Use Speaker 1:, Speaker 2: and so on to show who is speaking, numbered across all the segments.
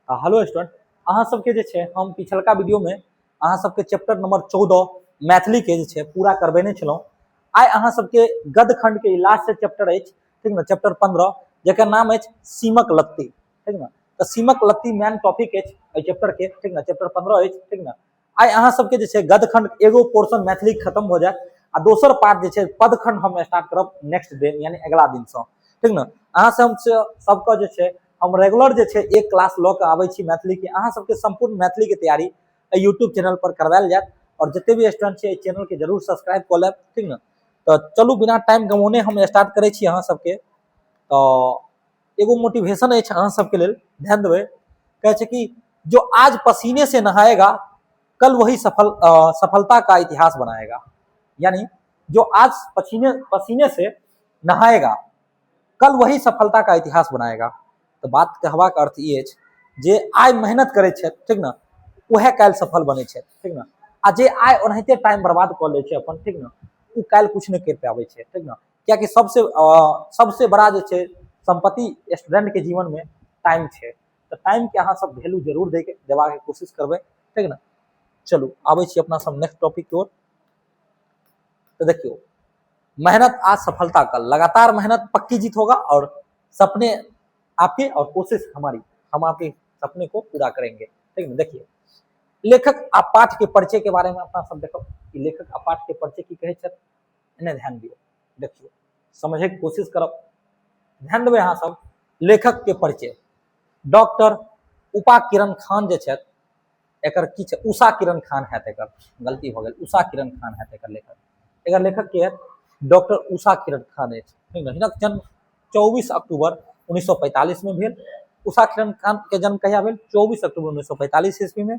Speaker 1: Hello student, अहाँ सबके जे छै हम पिछलका वीडियोमे अहाँ सबके चैप्टर नंबर 14 मैथिलीके जे छै पूरा करबेने छलहुँ। आइ अहाँ सबके गद्य खंडके ई लास्ट चैप्टर अछि, ठीक ने, चैप्टर 15, जकर नाम अछि सीमक लत्ती, ठीक ने। तऽ सीमक लत्ती मेन टॉपिक अछि एहि चैप्टरके, ठीक ने, चैप्टर 15 अछि, ठीक ने। आइ अहाँ सबके जे छै गद्य खंड एगो पोर्शन मैथिली खत्म भऽ जायत आ दोसर पार्ट जे छै पद खंड हम स्टार्ट करब नेक्स्ट डे, यानी अगिला दिनसँ, ठीक ने। अहाँ से हम सबके जे छै हम रेगुलर जे छै एक क्लास लऽ कऽ आबै छी मैथिलीके। अहाँ सबके सम्पूर्ण मैथिलीके तैयारी एहि यूट्यूब चैनल पर करवायल जायत और जते भी स्टूडेंट छै एहि चैनलके जरूर सब्सक्राइब कऽ लेब, ठीक ने। तऽ चलू बिना टाइम गमौने हम स्टार्ट करै छी अहाँ सबके। तऽ एगो मोटिवेशन अछि अहाँ सबके लेल, ध्यान देबै। कहै छै कि जो आज पसीने से नहाएगा कल वही सफलता का इतिहास बनाएगा। यानी जो आज पसीने पसीने से नहाएगा कल वही सफलता का इतिहास बनाएगा। तऽ बात कहबाक अर्थ ई अछि जे आइ मेहनत करै छथि, ठीक ने, उएह काल्हि सफल बनै छथि, ठीक ने। आ जे आइ ओनाहिते टाइम बर्बाद कऽ लै छै अपन, ठीक ने, ओ काल्हि किछु नहि करि पाबै छै, ठीक ने। कियाकि सबसे सबसे बड़ा जे छै सम्पत्ति स्टूडेंटके जीवनमे टाइम छै। तऽ टाइमके अहाँ सब वैल्यू जरूर दैके देबाके कोशिश करबै, ठीक ने। चलू आबै छी अपना सब नेक्स्ट टॉपिक के ओर। तऽ देखियौ, मेहनत आज सफलता कल, लगातार मेहनत पक्की जीत होगा और सपने आपके और कोशिश हमारी, हम आपके सपने को पूरा करेंगे, ठीक ने। देखिए लेखक आ पाठ के परिचय के बारे में अपना सब देखो कि लेखक आ पाठ के परिचय की कहै छथि। एने ध्यान दियौ, देखियौ, समझे के कोशिश करब, ध्यान देबै अहाँ सब। लेखक के परिचय डॉक्टर उपा किरण खान जे छथि, एकर की छै, उषा किरण खान हैत, एकर गलती भऽ गेल, उषा किरण खान हैत एकर लेखक। एकर लेखक के हैत डॉक्टर उषा किरण खान अछि, ठीक ने। हिनक जन्म 24 अक्टूबर 1945 में भेल। उषा किरण खान के जन्म कहिया भेल? 24 अक्टूबर 1945 ईस्वी में।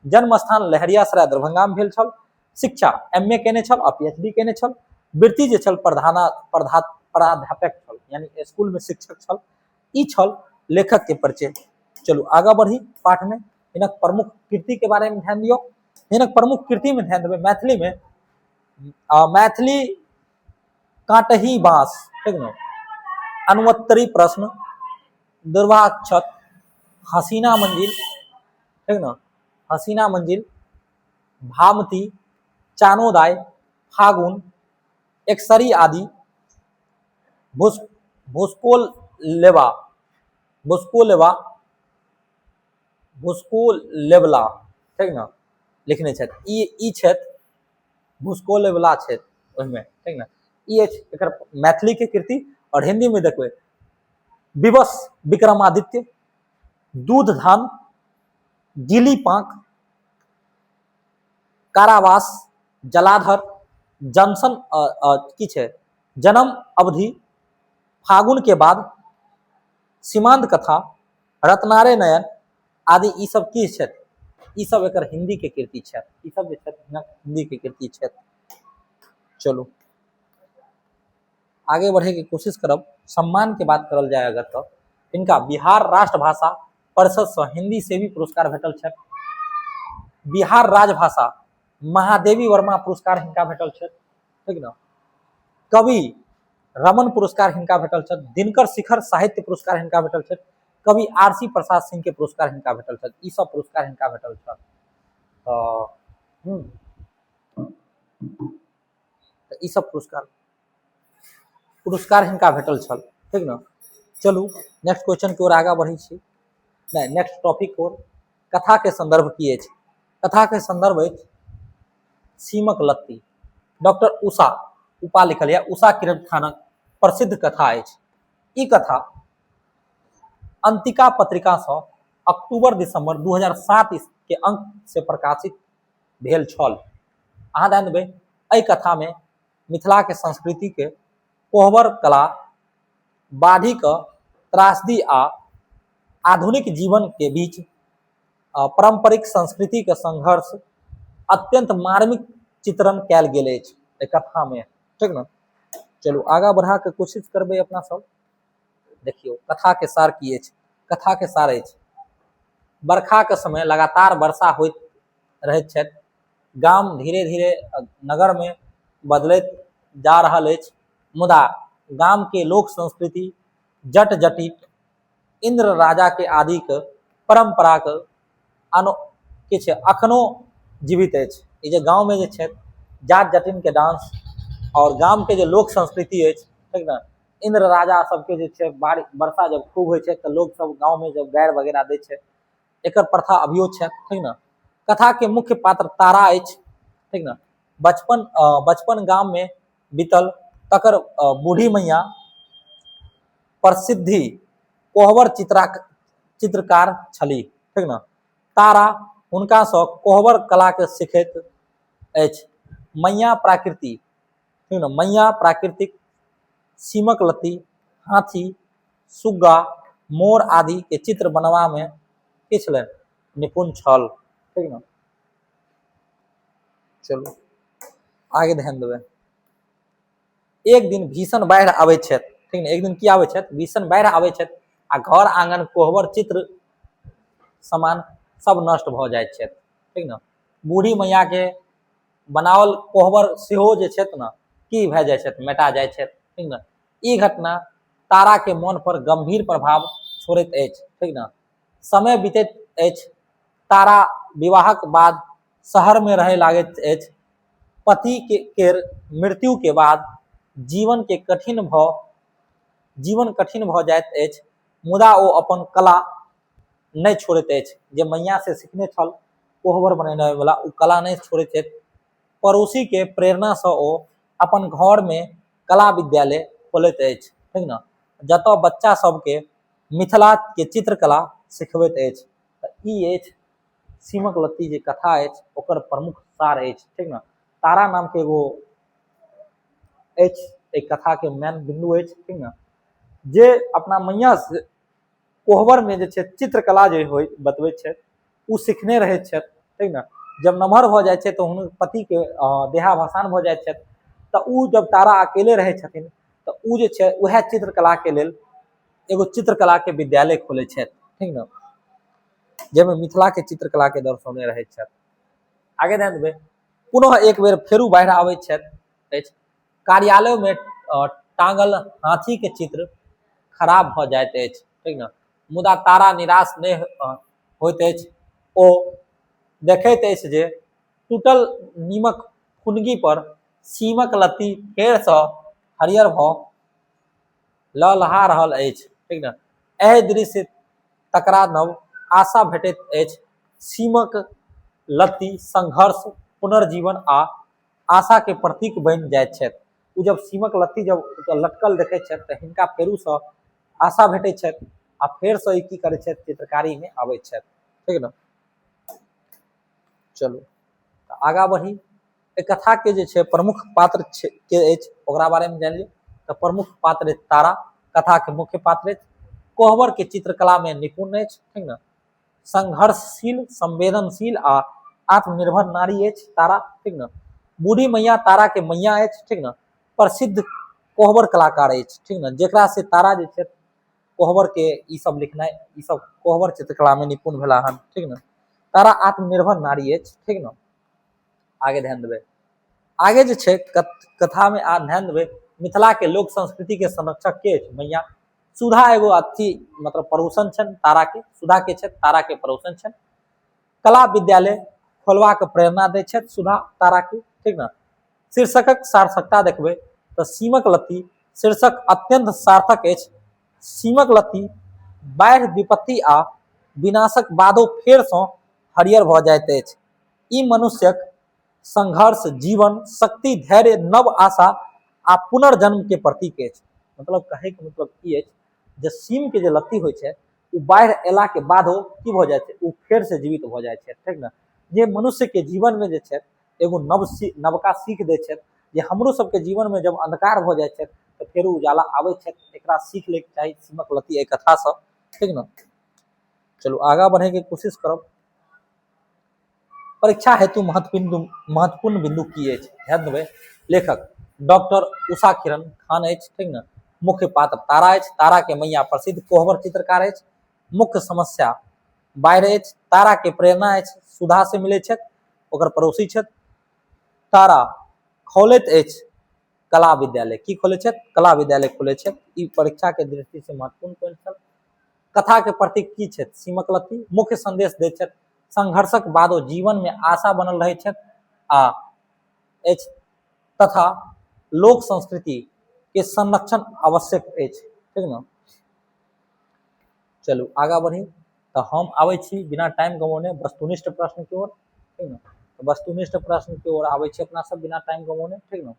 Speaker 1: जन्म स्थान लहरियासराय दरभंगा में भेल छल। शिक्षा एम ए केने छल आ पी एच डी केने छल। वृत्ति जे छल प्राध्यापक छल, यानी स्कूल में शिक्षक छल। ई छल लेखक के परिचय। चलू आगा बढ़ी पाठ में। हिनक प्रमुख कृति के बारे में ध्यान दियौ। हिनक प्रमुख कृति में ध्यान देबै मैथिली में, मैथिली काटही बांस, ठीक ने, अनुत्तरी प्रश्न, दुर्वाक्षत, हसीना मंजिल, ठीक ने, हसीना मंजिल, भामती, चानोदाय, फागुन, एकसरी आदि, भुस्कोल लेवा, भुस्को लेवा, भुस्को लेवला, ठीक ने, लिखने छथि। ई ई छथि भुस्को लेवला छथि ओहिमे, ठीक ने। ई अछि एकर मैथिली के कृति। और हिंदी में देखबै विवश विक्रमादित्य, दूध धान, गीली पांक, कारावास, जलाधर, जनसन की छै, जन्म अवधि, फागुन के बाद, सीमांत कथा, रत्नारे नयन आदि। ई सब की छथि? ई सब एकर हिंदी के कृति छथि। ई सब जे छथि हिनक हिंदी के कृति छथि। चलू आगे बढ़े के कोशिश करब। सम्मान के बात करल जाय अगर तो हिनका बिहार राष्ट्रभाषा परिषद से हिंदी सेवी पुरस्कार भेटल छनि। बिहार राजभाषा महादेवी वर्मा पुरस्कार हिनका भेटल छनि, ठीक ने। कवि रमन पुरस्कार हिनका भेटल छनि। दिनकर शिखर साहित्य पुरस्कार हिनका भेटल छनि। कवि आर सी प्रसाद सिंह के पुरस्कार हिनका भेटल छनि। ई सब पुरस्कार हिनका भेटल छनि। तऽ तऽ ई सब पुरस्कार पुरस्कार हिनका भेटल छल, ठीक ने। चलू नेक्स्ट क्वेश्चन के ओर आगाँ बढ़ै छी। नहि, नेक्स्ट टॉपिक ओर। कथा के संदर्भ की अछि? कथा के संदर्भ अछि सीमक लत्ती। डॉक्टर उषा उपा लिखल यऽ, उषा किरण खानक प्रसिद्ध कथा अछि। ई कथा अंतिका पत्रिका सँ अक्टूबर दिसंबर 2007 के अंक से प्रकाशित भेल छल। अहाँ ध्यान देबै, एहि कथामे मिथिलाके संस्कृतिके कोहबर कला, बाढ़िक त्रासदी आ आधुनिक जीवनके बीच पारंपरिक संस्कृतिके संघर्ष अत्यंत मार्मिक चित्रण कयल गेल अछि एहि कथामे, ठीक ने। चलू आगाँ बढ़ाके कोशिश करबै अपना सब। देखियौ कथाके सार की अछि। कथाके सार अछि बरखाके समय लगातार वर्षा होइत रहैत छथि। गाम धीरे धीरे नगरमे बदलैत जा रहल अछि, मुदा गामके लोक संस्कृति जट जटिन, इंद्र राजाके आदिके परम्पराक आनो की छै अखनो जीवित अछि। ई जे गाँवमे जे छथि जाट जटिनके डांस आओर गामके जे लोक संस्कृति अछि, ठीक ने, इन्द्र राजा सबके जे छै बारिश वर्षा जब खूब होइ छै तऽ लोक सब गाँवमे जब गारि वगैरह दै छै, एकर प्रथा अभियो छै, ठीक ने। कथाके मुख्य पात्र तारा अछि, ठीक ने। बचपन बचपन गाममे बीतल, तकर बूढ़ी मैया प्रसिद्धि कोहबर चित्रकार छली, ठीक ने। तारा हुनकासँ कोहबर कलाके सिखैत अछि। मैया प्रकृति, ठीक ने, मैया प्राकृतिक सीमक लत्ती, हाथी, सुग्गा, मोर आदि के चित्र बनबामे की छलनि, निपुण छल, ठीक ने। चलू आगे ध्यान देबै। एक दिन भीषण बाढ़ि आबै छथि, ठीक ने। एक दिन की आबै छथि, भीषण बाढ़ि आबै छथि आ घर आंगन कोहबर चित्र सामान सब नष्ट भऽ जाइत छथि, ठीक ने। बूढ़ी मैया के बनाओल कोहबर सेहो जे छथि ने की भए जाइ छथि, मेटा जाइ छथि, ठीक ने। ई घटना तारा के मन पर गंभीर प्रभाव छोड़ैत अछि, ठीक ने। समय बीतैत अछि, तारा विवाहक बाद शहर में रहय लागैत अछि। पति के केर मृत्यु के बाद जीवन के कठिन भऽ जीवन कठिन भऽ जाइत अछि, मुदा ओ अपन कला नहि छोड़ैत अछि। जे मैया से सिखने छल कोहबर बनेनाइ वाला, ओ कला नहि छोड़ैत छथि। पड़ोसी के प्रेरणा सँ ओ अपन घर में कला विद्यालय खोलैत अछि, ठीक ने, जतऽ बच्चा सबके मिथिला के चित्रकला सिखबैत अछि। तऽ ई अछि सीमक लत्ती जे कथा अछि ओकर प्रमुख सार अछि, ठीक ने। तारा नाम के एगो अछि एहि कथा के मेन बिंदु अछि, ठीक ने, जे अपना मैया से कोहबर में जे छै चित्रकला जे होइ बतबै छै ओ सिखने रहै छथि, ठीक ने। जब नमहर भऽ जाइ छै तऽ हुनकर पतिके देहावसान भऽ जाइ छथि, तऽ ओ जब तारा अकेले रहै छथिन तऽ ओ जे छै उएह चित्रकलाके लेल एगो चित्रकलाके विद्यालय खोलै छथि, ठीक ने, जाहिमे मिथिलाके चित्रकलाके दर्शौने रहै छथि। आगे ध्यान देबै, पुनः एक बेर फेरू बाढ़ि आबै छथि अछि, कार्यालयमे टाँगल हाथीके चित्र खराब भऽ जाइत अछि, ठीक ने। मुदा तारा निराश नहि होइत अछि। ओ देखैत अछि जे टूटल नीमक फुनगी पर सीमक लत्ती फेरसँ हरियर भऽ लहलहा रहल अछि, ठीक ने। एहि दृश्य तकरा नव आशा भेटैत अछि। सीमक लत्ती संघर्ष, पुनर्जीवन आ आशा के प्रतीक बनि जाइत छथि। ओ जब सीमक लत्ती जब लटकल देखै छथि तऽ हिनका फेरूसँ आशा भेटै छथि आ फेरसँ ई की करै छथि, चित्रकारीमे आबै छथि, ठीक ने। चलू तऽ आगाँ बढ़ी। एहि कथाके जे छै प्रमुख पात्र के अछि ओकरा बारेमे जानि लियौ। तऽ प्रमुख पात्र अछि तारा, कथाके मुख्य पात्र अछि, कोहबर के चित्रकलामे निपुण अछि, ठीक ने। संघर्षशील, संवेदनशील आ आत्मनिर्भर नारी अछि तारा, ठीक ने। बूढ़ी मैया तारा के मैया अछि, ठीक ने। प्रसिद्ध कोहबर कलाकार अछि, ठीक ने, जेकरा से तारा जे छै कोहबर के ई सब लिखनाइ, ई सब कोहबर चित्रकला में निपुण भेला हन, ठीक ने। तारा आत्मनिर्भर नारी अछि, ठीक ने। आगे ध्यान देबै, आगे जे छै कथा में आ ध्यान देबै, मिथिला के लोक संस्कृति के संरक्षक के अछि मैया सुधा, एगो अथी मतलब पड़ोसन छनि तारा के, सुधा के छथि, तारा के पड़ोसन छनि। कला विद्यालय खोलबाक प्रेरणा दै छथि सुधा तारा के, ठीक ने। शीर्षकक सार्थकता देखबै तऽ सीमक लत्ती शीर्षक अत्यंत सार्थक अछि। सीमक लत्ती बाढ़ि, विपत्ति आ विनाशक बादो फेरसँ हरियर भऽ जाइत अछि। ई मनुष्यक संघर्ष, जीवन, शक्ति, धैर्य, नव आशा आ पुनर्जन्म के प्रतीक अछि। मतलब कहैके मतलब ई अछि जे सीम के जे लत्ती होइ छै ओ बाढ़ि अयला के बादो की भऽ जाइ छै, ओ फेर से जीवित भऽ जाइ छै, ठीक ने। जे मनुष्य के जीवन में जे छै एगो नव नवका सीख दै छै जे हमरो सबके जीवन में जब अंधकार भऽ जाइ छै तऽ फेरो उजाला आबै छै। एकरा सीख लैके चाही सीमक लत्ती एहि कथासँ, ठीक ने। चलू आगाँ बढ़ैके कोशिश करब। परीक्षा हेतु महत्वपूर्ण महत्वपूर्ण बिंदु की अछि, ध्यान देबै। लेखक डॉक्टर उषा किरण खान अछि, ठीक ने। मुख्य पात्र तारा अछि, तारा के मैया प्रसिद्ध कोहबर चित्रकार अछि। मुख्य समस्या बाढ़ि अछि, तारा के प्रेरणा अछि सुधा से मिलै छथि, ओकर पड़ोसी छथि। तारा खोलैत अछि कला विद्यालय, की खोलै छथि, कला विद्यालय खोलै छथि। ई परीक्षा के दृष्टि से महत्वपूर्ण पॉइंट छल। कथा के प्रतीक की छथि? सीमक लत्ती। मुख्य संदेश दैत छथि संघर्षक बादो जीवन में आशा बनल रहै छथि आ अछि तथा लोक संस्कृति के संरक्षण आवश्यक अछि। ठीक ने? चलू आगा बढ़ी। तऽ हम आबै छी बिना टाइम गमौने वस्तुनिष्ठ प्रश्न के ओर। ठीक ने? तऽ वस्तुनिष्ठ प्रश्न के ओर आबै छी अपना सब बिना टाइम गमौने। ठीक ने?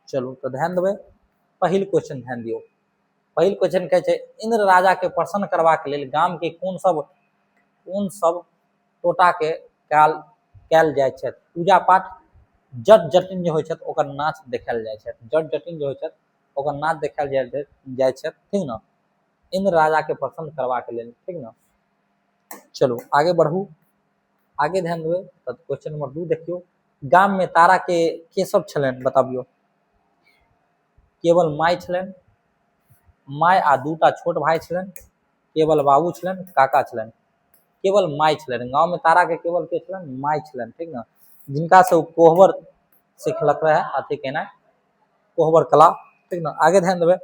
Speaker 1: चलू तऽ ध्यान देबै। पहिल क्वेश्चन ध्यान दियौ। पहिल क्वेश्चन कहै छै इंद्र राजा के प्रसन्न करबाक लेल गाम के कोन सब टोटा के कयल कयल जाइ छथि? पूजा पाठ, जट जटिन जे होइ छथि ओकर नाच देखायल जाइ छथि। जट जटिन जे होइ छथि ओकर नाच देखायल जाइ छथि। ठीक ने? इंद्र राजा के प्रसन्न करबाक लेल। ठीक ने? चलू आगे बढ़ू। आगे ध्यान देबै तऽ क्वेश्चन नंबर 2 देखियौ। गाम में तारा के सब छलनि बताबियौ? केवल माय छलनि, माय आ दूटा छोट भाई छलनि, केवल बाबू छलनि, काका छलनि। केवल माय छलनि। गाँव में तारा के केवल के छलनि? माय छलनि। ठीक ने? जिनका से ओ कोहबर सिखलक रहे अथी केनाइ, कोहबर कला। ठीक ने? आगे ध्यान देबै।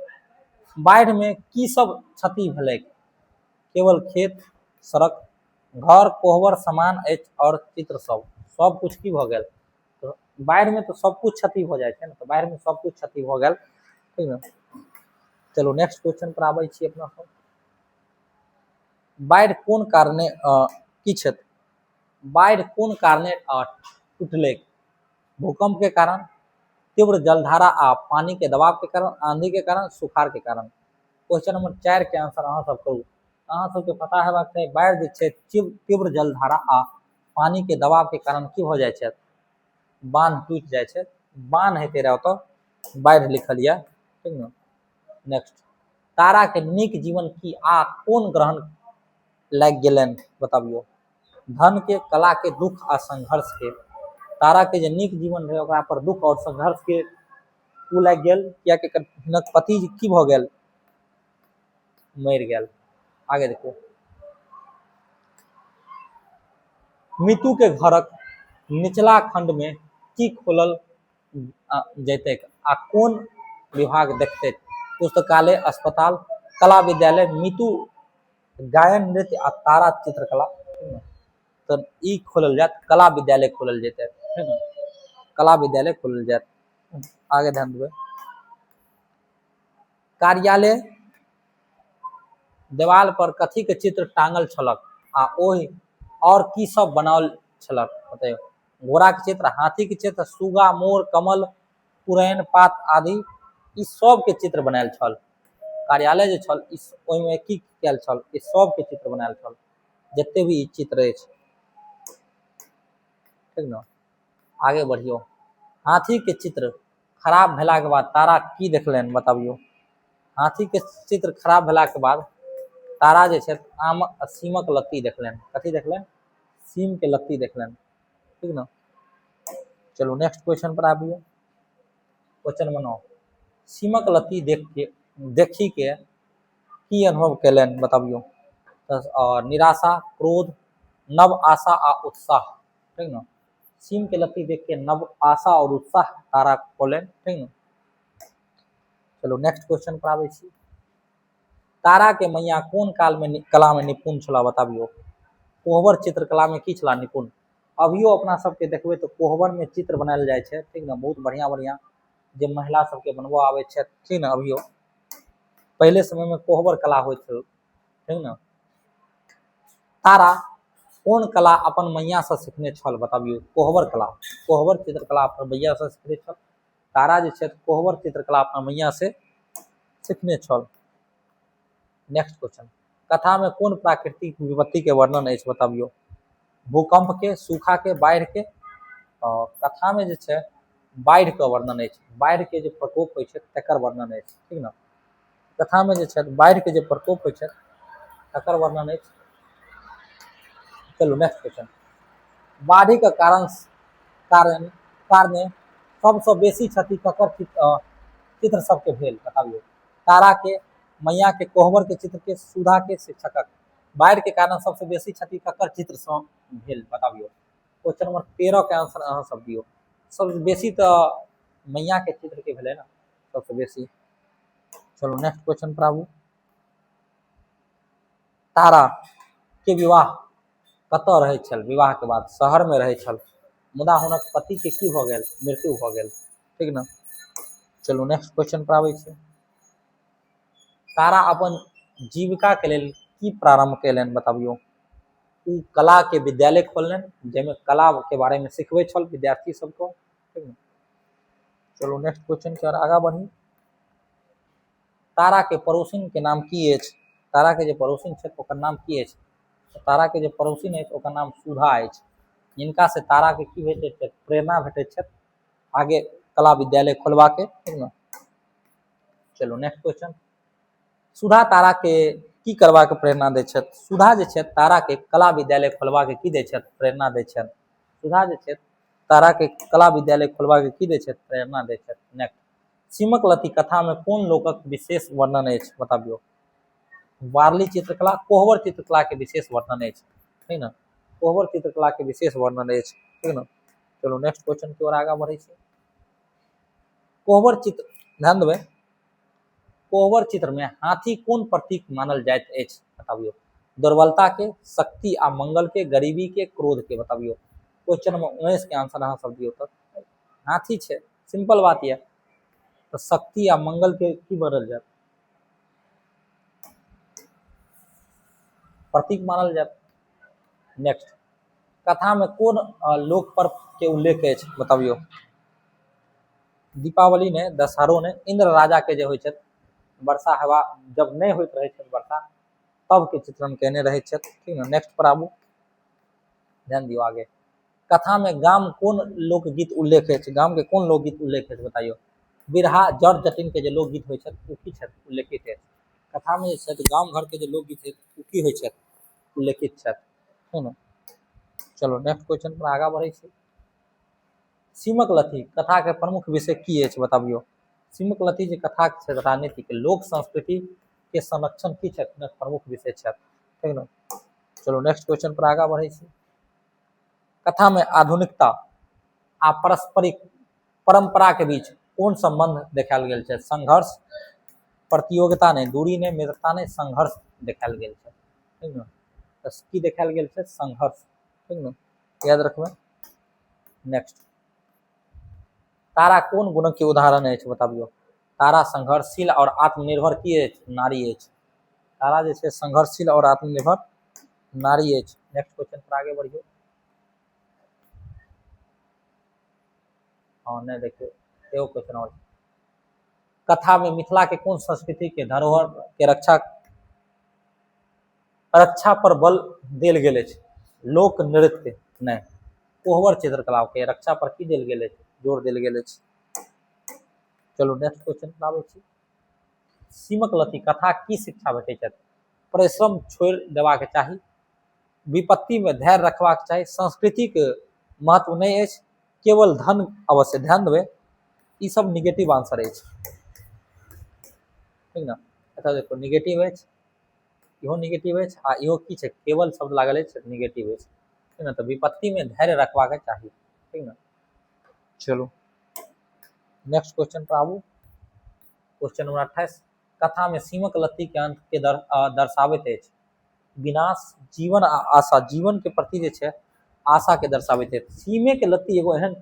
Speaker 1: बाढ़ि में की सब क्षति भेलै? केवल खेत, सड़क, घर, कोहबर, सामान अछि और चित्र सब सब कुछ की भऽ गेल? तऽ बाढ़ि में तऽ सब कुछ क्षति भऽ जाइ छै ने, तऽ बाढ़ि में सब कुछ क्षति भऽ गेल। ठीक ने? चलू नेक्स्ट क्वेश्चन पर आबै छी अपना सब। बाढ़ि कोन कारणे की छथि? बाढ़ि कोन कारणे टूटलै? भूकंप के कारण, तीव्र जलधारा आ पानी के दबाव के कारण, आंधी के कारण, सुखाड़ के कारण। क्वेश्चन नंबर 4 के आंसर अहाँ सब करू। अहाँ सबके पता हेबाक चाही बाढ़ि जे छै तीव्र जलधारा आ पानी के दबाव के कारण की भऽ जाइ छै? बांध टूटि जाइ छै। बांध हेतै रहए ओतऽ, बाढ़ि लिखल यऽ। ठीक ने? नेक्स्ट, तारा के नीक जीवन की आ कोन ग्रहण लागि गेलनि बताबियौ? धन के, कला के, दुख आ संघर्ष के। तारा के जे नीक जीवन रहै ओकरा पर दुख और संघर्ष के ओ लागि गेल, कियाकि हिनक पति की भऽ गेल? मरि गेल। आगे देखू। मितू के घरक निचला खंड में की खोलल जैतैक आ कोन विभाग देखतैक? पुस्तकालय, अस्पताल, कला विद्यालय, मितू गायन नृत्य आ तारा चित्रकला। तऽ ई खोलल जायत कला विद्यालय खोलल जेतै। ठीक ने? कला विद्यालय खोलल जायत। आगे ध्यान देबै। कार्यालय देवाल पर कथी के चित्र टांगल छलक आ ओहि और की सब बनाओल छलक बतैयौ? घोड़ा के चित्र, हाथी के चित्र, सुगा, मोर, कमल, पुरैन पात आदि, ई सब के चित्र बनायल छल। कार्यालय जे छल इस ओहिमे की कयल छल? ई सब के चित्र बनायल छल, जते भी ई चित्र अछि। ठीक ने? आगे बढ़ियौ। हाथी के चित्र खराब भेलाके बाद तारा की देखलनि बताबियौ? हाथी के चित्र खराब भेलाके बाद तारा जे छै आम सीमक लत्ती देखलनि। कथी देखलनि? सीम के लत्ती देखलनि। ठीक ने? चलू नेक्स्ट क्वेश्चन पर आबियौ। क्वेश्चन नंबर 9, सीमक लत्ती देख के देखी के की अनुभव केलनि बताबियौ? तऽ निराशा, क्रोध, नव आशा आ उत्साह। ठीक ने? सीम के लत्ती देख के नव आशा और उत्साह तारा खोलनि। ठीक ने? चलू नेक्स्ट क्वेश्चन पर आबै छी। तारा के मैया कोन काल में कला में निपुण छला बताबियौ? कोहबर चित्रकला में की छला? निपुण। अभियो अपना सबके देखबै तऽ कोहबर में चित्र बनायल जाइ छै। ठीक ने? बहुत बढ़िया बढ़िया जे महिला सबके बनबऽ आबै छथि। ठीक ने? अभियो पहिले समय में कोहबर कला होइत छल। ठीक ने? तारा कोन कला अपन मैया से सीखने छल बताबियौ? कोहबर कला, कोहबर चित्रकला अपन मैया से सीखने छल। तारा जे छथि कोहबर चित्रकला अपना मैया से सीखने छल। नेक्स्ट क्वेश्चन, कथा में कोन प्राकृतिक विपत्ति के वर्णन अछि बताबियौ? भूकंप के, सूखा के, बाढ़ि के। कथा में जे छै बाढ़ि के वर्णन अछि, बाढ़ि के जे प्रकोप होइ छै तकर वर्णन अछि। ठीक ने? कथा में जे छै बाढ़ि के जे प्रकोप होइ छै तकर वर्णन अछि। चलू नेक्स्ट क्वेश्चन, बाढ़ि के कारण कारण कारणे सबसँ बेसी क्षति ककर चित्र सबके भेल बताबियौ? तारा के, मैया के, कोहबर के चित्र के, सुधा के, शिक्षकक। बाढ़ि के कारण सबसँ बेसी क्षति ककर चित्र सँ भेल बताबियौ? क्वेश्चन नंबर 13 के आंसर अहाँ सब दियौ। सबसँ बेसी तऽ मैया के चित्र के भेलै ने सबसँ बेसी। चलू नेक्स्ट क्वेश्चन पर आबू। तारा के विवाह कतऽ रहै छल? विवाह के बाद शहर में रहै छल, मुदा हुनक पति के की भऽ गेल? मृत्यु भऽ गेल। ठीक ने? चलू नेक्स्ट क्वेश्चन पर आबै छी। तारा अपन जीविका के लेल की प्रारंभ कयलनि? बताबियौ। ओ कला के विद्यालय खोललनि, जाहिमे कला के बारे में सिखबै छल विद्यार्थी सबके। ठीक ने? चलू नेक्स्ट क्वेश्चन के और आगा बढ़ी। तारा के पड़ोसिन के नाम की अछि? तारा के जे पड़ोसिन छथि ओकर नाम की अछि? तारा के जे पड़ोसिन अछि ओकर नाम सुधा अछि, जिनका से तारा के की भेटैत छथि? प्रेरणा भेटैत छथि आगे कला विद्यालय खोलबा के। ठीक ने? चलू नेक्स्ट क्वेश्चन। सुधा तारा के की करबा के प्रेरणा दै छथि? सुधा जे छथि तारा के कला विद्यालय खोलबा के की दै छथि? प्रेरणा दै छथि। सुधा जे छथि तारा के कला विद्यालय खोलबा के की दै छथि? प्रेरणा दै छथि। नेक्स्ट, सीमक लती कथा में कोन लोकक विशेष वर्णन अछि? बताबियौ। वारली चित्रकला, कोहबर चित्रकला के विशेष वर्णन अछि। ठीक ने? कोहबर चित्रकला के विशेष वर्णन अछि। ठीक ने? चलू नेक्स्ट क्वेश्चन के ओर आगा बढ़ै छी। कोहबर चित्र, ध्यान देबै, कोहबर चित्र में हाथी कोन प्रतीक मानल जाइत अछि? बताबियौ। दुर्बलता के, शक्ति आ मंगल के, गरीबी के, क्रोध के। बताबियौ। क्वेश्चन नंबर 19 के आंसर अहाँ सब दियौ। तऽ हाथी छै, सिंपल बात यऽ, तऽ शक्ति आ मंगल के की मानल जायत? प्रतीक मानल जायत। नेक्स्ट, कथा में कोन लोक पर्व के उल्लेख अछि? बताबियौ। दीपावली ने, दशहरो ने, इंद्र राजा के जे होइ छथि वर्षा हवा जब नहि होइत रहै छथि वर्षा, तब के चित्रण केने रहै छथि। ठीक ने? नेक्स्ट पर आबू, ध्यान दियौ आगे। कथा में गाम कोन लोकगीत उल्लेख अछि? गाम के कोन लोकगीत उल्लेख अछि? बताइयो। बिरहा, जड़ जटिन के जे लोकगीत होइ छथि ओ की छथि? उल्लेखित अछि। कथा में जे छथि गाम घर के जे लोकगीत अछि ओ की होइ छथि? उल्लेखित छथि। ठीक ने? चलो नेक्स्ट क्वेश्चन पर आगा बढ़ै छी। सीमक लती कथा के प्रमुख विषय की अछि? बताबियौ। सीमक लती जे कथा छै राजनीति के लोक संस्कृति के संरक्षण की छथि? प्रमुख विषय छथि। ठीक ने? चलो नेक्स्ट क्वेश्चन पर आगा बढ़ै छी। कथा में आधुनिकता आ पारस्परिक परंपरा के बीच कोन संबंध देखायल गेल छै? संघर्ष, प्रतियोगिता नहि, दूरी नहि, मित्रता नहि, संघर्ष देखायल गेल छै। ठीक ने? तऽ की देखायल गेल छै? संघर्ष। ठीक ने? याद रखबै। नेक्स्ट, तारा कोन गुणक के उदाहरण अछि? बताबियौ। तारा संघर्षशील और आत्मनिर्भर की अछि? नारी अछि। तारा जे छै संघर्षशील और आत्मनिर्भर नारी अछि। नेक्स्ट क्वेश्चन पर आगे बढ़ियौ। हाँ नहीं देखियौ एगो क्वेश्चन और। कथा में मिथिला के कोन संस्कृति के धरोहर के रक्षा रक्षा पर बल देल गेल अछि? लोक नृत्य नहि, कोहबर चित्रकला के रक्षा पर की देल गेल अछि? जोर देल गेल अछि। चलू नेक्स्ट क्वेश्चन पर आबै छी। सीमक लती कथा की शिक्षा भेटै छथि? परिश्रम छोड़ि देबाक चाही, विपत्तिमे धैर्य रखबाक चाही, संस्कृतिक महत्व नहि अछि, केवल धन अवश्य। ध्यान देबै, ई सब निगेटिव आंसर अछि। ठीक ने? एतऽ देखो निगेटिव अछि, इहो निगेटिव अछि आ इहो की छै? केवल शब्द लागल अछि, निगेटिव अछि। ठीक ने? तऽ विपत्तिमे धैर्य रखबाक चाही। ठीक ने? चलू नेक्स्ट क्वेश्चन पर आबू। क्वेश्चन नंबर 28, कथा में सीमक लत्ती के अंत के दर्शाबैत अछि? विनाश, जीवन आ आशा। जीवन के प्रति जे छै आशा के दर्शाबैत अछि। सीमे के लत्ती एगो एहन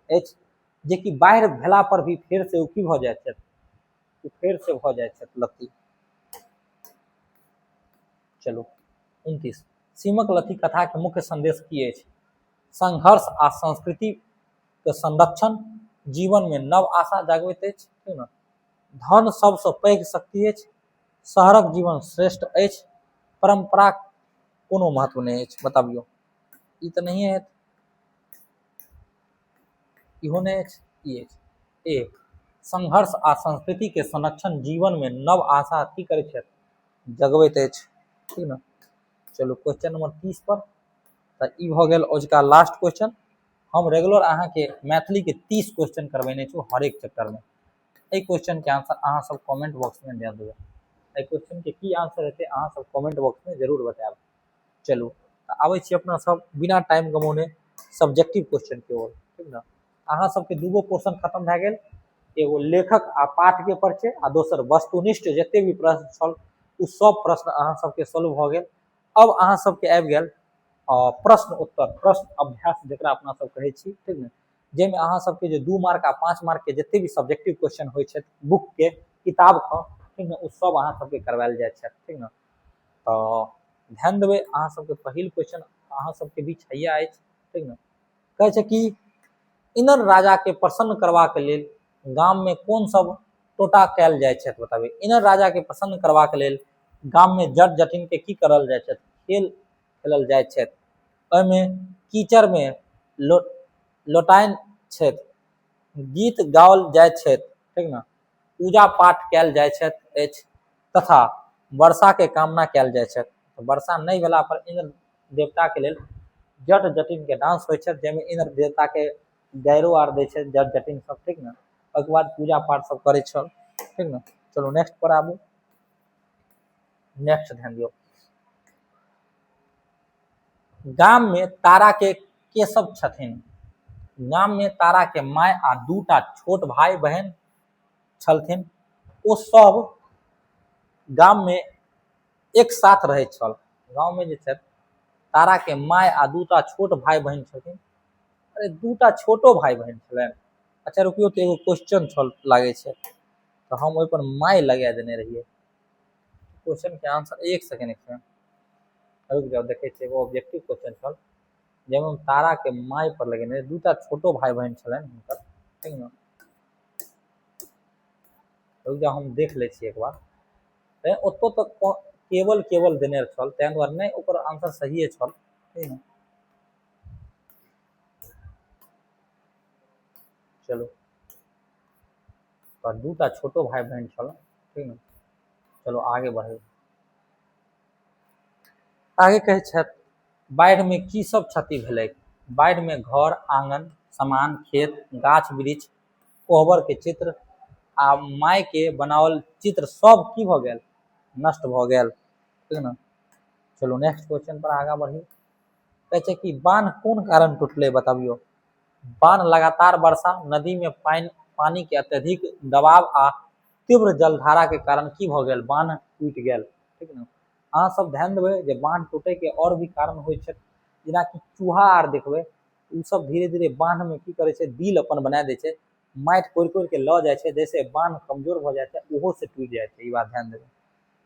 Speaker 1: अछि जेकि बाढ़ि भेला पर भी फेर से ओ की भऽ जाइत छथि? ओ फेर से भऽ जाइत छथि लत्ती। चलू 29, सीमक लत्ती कथा के मुख्य संदेश की अछि? संघर्ष आ संस्कृति के संरक्षण, जीवन में नव आशा जगबैत अछि। ठीक ने? धन सबसँ पैघ शक्ति अछि, शहरक जीवन श्रेष्ठ अछि, परंपरा कोनो महत्व नहि अछि। बताबियौ। ई तऽ नहिए हैत, इहो नहि अछि, ई अछि। ए, संघर्ष आ संस्कृति के संरक्षण जीवन में नव आशा की करै छथि? जगबैत अछि। ठीक ने? चलू क्वेश्चन नंबर 30 पर। तऽ ई भऽ गेल अजुका लास्ट क्वेश्चन। हम रेगुलर अहाँके मैथिली के 30 क्वेश्चन करबेने छी हरेक चैप्टर में। एहि क्वेश्चन के आंसर अहाँ सब कमेंट बॉक्स में दे देबै। एहि क्वेश्चन के की आंसर हेतै अहाँ सब कमेंट बॉक्स में जरूर बतायब। चलू तऽ आबै छी अपना सब बिना टाइम गमौने सब्जेक्टिव क्वेश्चन के ओर। ठीक ने? अहाँ सबके दूगो पोर्शन खत्म भए गेल, एगो लेखक आ पाठ के परिचय आ दोसर वस्तुनिष्ठ जते भी प्रश्न छल ओ सब प्रश्न अहाँ सबके सॉल्व भऽ गेल। अब अहाँ सबके आबि गेल प्रश्न उत्तर, प्रश्न अभ्यास जकरा अपना सब कहै छी, ठीक ने, जाहिमे अहाँ सबके जे 2 मार्क आ 5 मार्क के जते भी सब्जेक्टिव क्वेश्चन होइ छै बुक के, किताब के, ठीक ने, ओ सब अहाँ सबके करवायल जाइ छै, ठीक ने। तऽ ध्यान देबै, अहाँ सबके पहिल क्वेश्चन अहाँ सबके बीच हैया अछि, ठीक ने। कहै छै कि इनर राजा के प्रसन्न करबाक लेल गाम में कोन सब टोटा कयल जाइ छै, बताबी। इनर राजा के प्रसन्न करबाक लेल गाम में जट जटिन के की करल जाइ छै, खेल खेलल जाइ छै। ओहिमे कीचड़ में लोटाइन छथि, गीत गाओल जाइ छथि, ठीक ने, पूजा पाठ कयल जाइ छथि अछि तथा वर्षा के कामना कयल जाइ छथि। वर्षा नहि भेला पर इंद्र देवता के लेल जट जटिन के डांस होइ छथि, जाहिमे इंद्र देवता के गैरो आर दै छै जट जटिन सब, ठीक ने। ओहिके बाद पूजा पाठ सब करै छल, ठीक ने। चलू नेक्स्ट पर आबू, नेक्स्ट ध्यान दियौ। गाम में तारा के सब छथिन? गाम में तारा के my आ 2टा छोट भाई बहन छलथिन। ओ सब गाम में एक साथ रहै छल। गाँव में जे छथि तारा के my आ 2टा छोट भाई बहन छलथिन। अरे 2टा छोटो भाई बहन छलनि। अच्छा रुकियो, तऽ एगो क्वेश्चन छल लागै छै, तऽ हम ओहि पर my लगा देने रहियै। क्वेश्चन के आंसर एक सेकेंड, एक सेकेंड रुक जाओ, देखै छियै। एगो ऑब्जेक्टिव क्वेश्चन छल जाहिमे हम तारा के my पर लगेने रहियै। 2टा छोटो भाई बहन छलनि हुनकर, ठीक ने। रुक जाओ, हम देख लै छियै एक बार। तैं ओतऽ तक केवल केवल देने छल, ताहि दुआरे नहि ओकर आंसर सहिए छल, ठीक ने। चलू, तऽ 2टा छोटो भाई बहन छल, ठीक ने। चलो आगे बढ़े। आगे कहै छथि बाढ़ि में की सब क्षति भेलै? बाढ़ि में घर, आंगन, सामान, खेत, गाछ वृक्ष, कोहबर के चित्र आ my के बनाओल चित्र सब की भऽ गेल, नष्ट भऽ गेल, ठीक ने। चलू नेक्स्ट क्वेश्चन पर आगा बढ़ी। कहै छै कि बान्ह कोन कारण टूटलै, बताबियौ। बान्ह लगातार वर्षा, नदी में पानी के अत्यधिक दबाव आ तीव्र जलधारा के कारण की भऽ गेल, बान्ह टूटि गेल, ठीक ने। अहाँ सब ध्यान देबै जे बान्ह टूटे के और भी कारण होइ छै, जेनाकि चूहा आर देखबै, ओ सब धीरे धीरे बान्ह में की करै छै, बिल अपन बना दै छै, माटि कोरि कोरि के लऽ जाइ छै, जैसे बान्ह कमजोर भऽ जाइ छै, ओहो से टूटि जाइ छै। ई बात ध्यान देबै,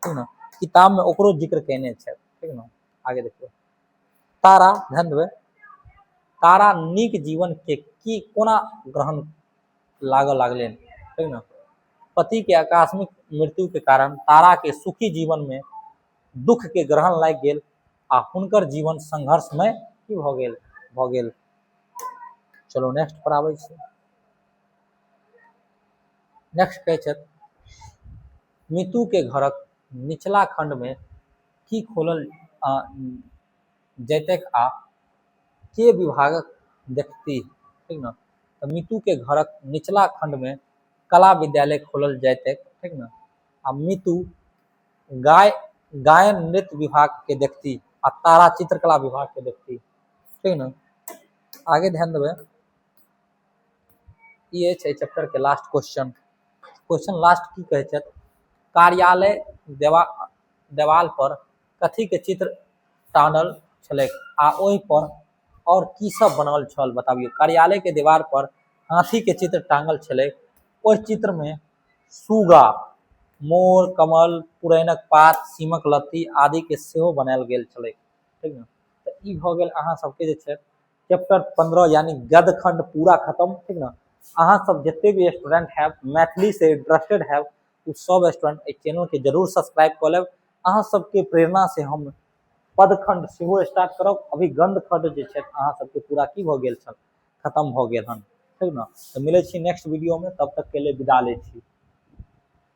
Speaker 1: ठीक ने। किताब में ओकरो जिक्र केने छै, ठीक ने। आगे देखियौ, तारा, ध्यान देबै, तारा नीक जीवन के की कोना ग्रहण लागऽ लागलनि, ठीक ने। पति के आकस्मिक मृत्यु के कारण तारा के सुखी जीवन में दुख के ग्रहण लागि गेल आ हुनकर जीवन संघर्षमय की भऽ गेल, भऽ गेल। चलो नेक्स्ट पर आबै छी। नेक्स्ट कहै छथि मितू के घरक निचला खंड में की खोलल जैतैक आ के विभागक देखती, ठीक ने। तऽ मितू के घरक निचला खंड में कला विद्यालय खोलल जैतैक, ठीक ने। आ मितू गायन नृत्य विभाग के देखती आ तारा चित्रकला विभाग के देखती, ठीक ने। आगे ध्यान देबै, ई अछि एहि चैप्टर के लास्ट क्वेश्चन। क्वेश्चन लास्ट की कहै छथि, कार्यालय देवाल पर कथी के चित्र टानल छलैक आ ओहि पर और की सब बनल छल, बताबियौ। कार्यालय के दीवार पर हाथी के चित्र टांगल छलैक, ओहि चित्र में सुगा, मोर, कमल, पुरैनक पात, सीमक लत्ती आदि के सेहो बनायल गेल छलैक, ठीक ने। तऽ ई भऽ गेल अहाँ सबके जे छै चैप्टर 15 यानी गद्यखंड पूरा खत्म, ठीक ने। अहाँ सब जते भी student have, Maithili Se interested have, ओ सब स्टूडेंट एहि चैनल के जरूर सब्सक्राइब कऽ लेब। अहाँ सबके प्रेरणा से हम पदखंड सेहो स्टार्ट करब। अभी गंधखंड जे छै अहाँ सबके पूरा की भऽ गेल छल, खत्म भऽ गेल हन, ठीक ने। तऽ मिलै छी नेक्स्ट वीडियो में, तब तक के लिए विदा लै छी।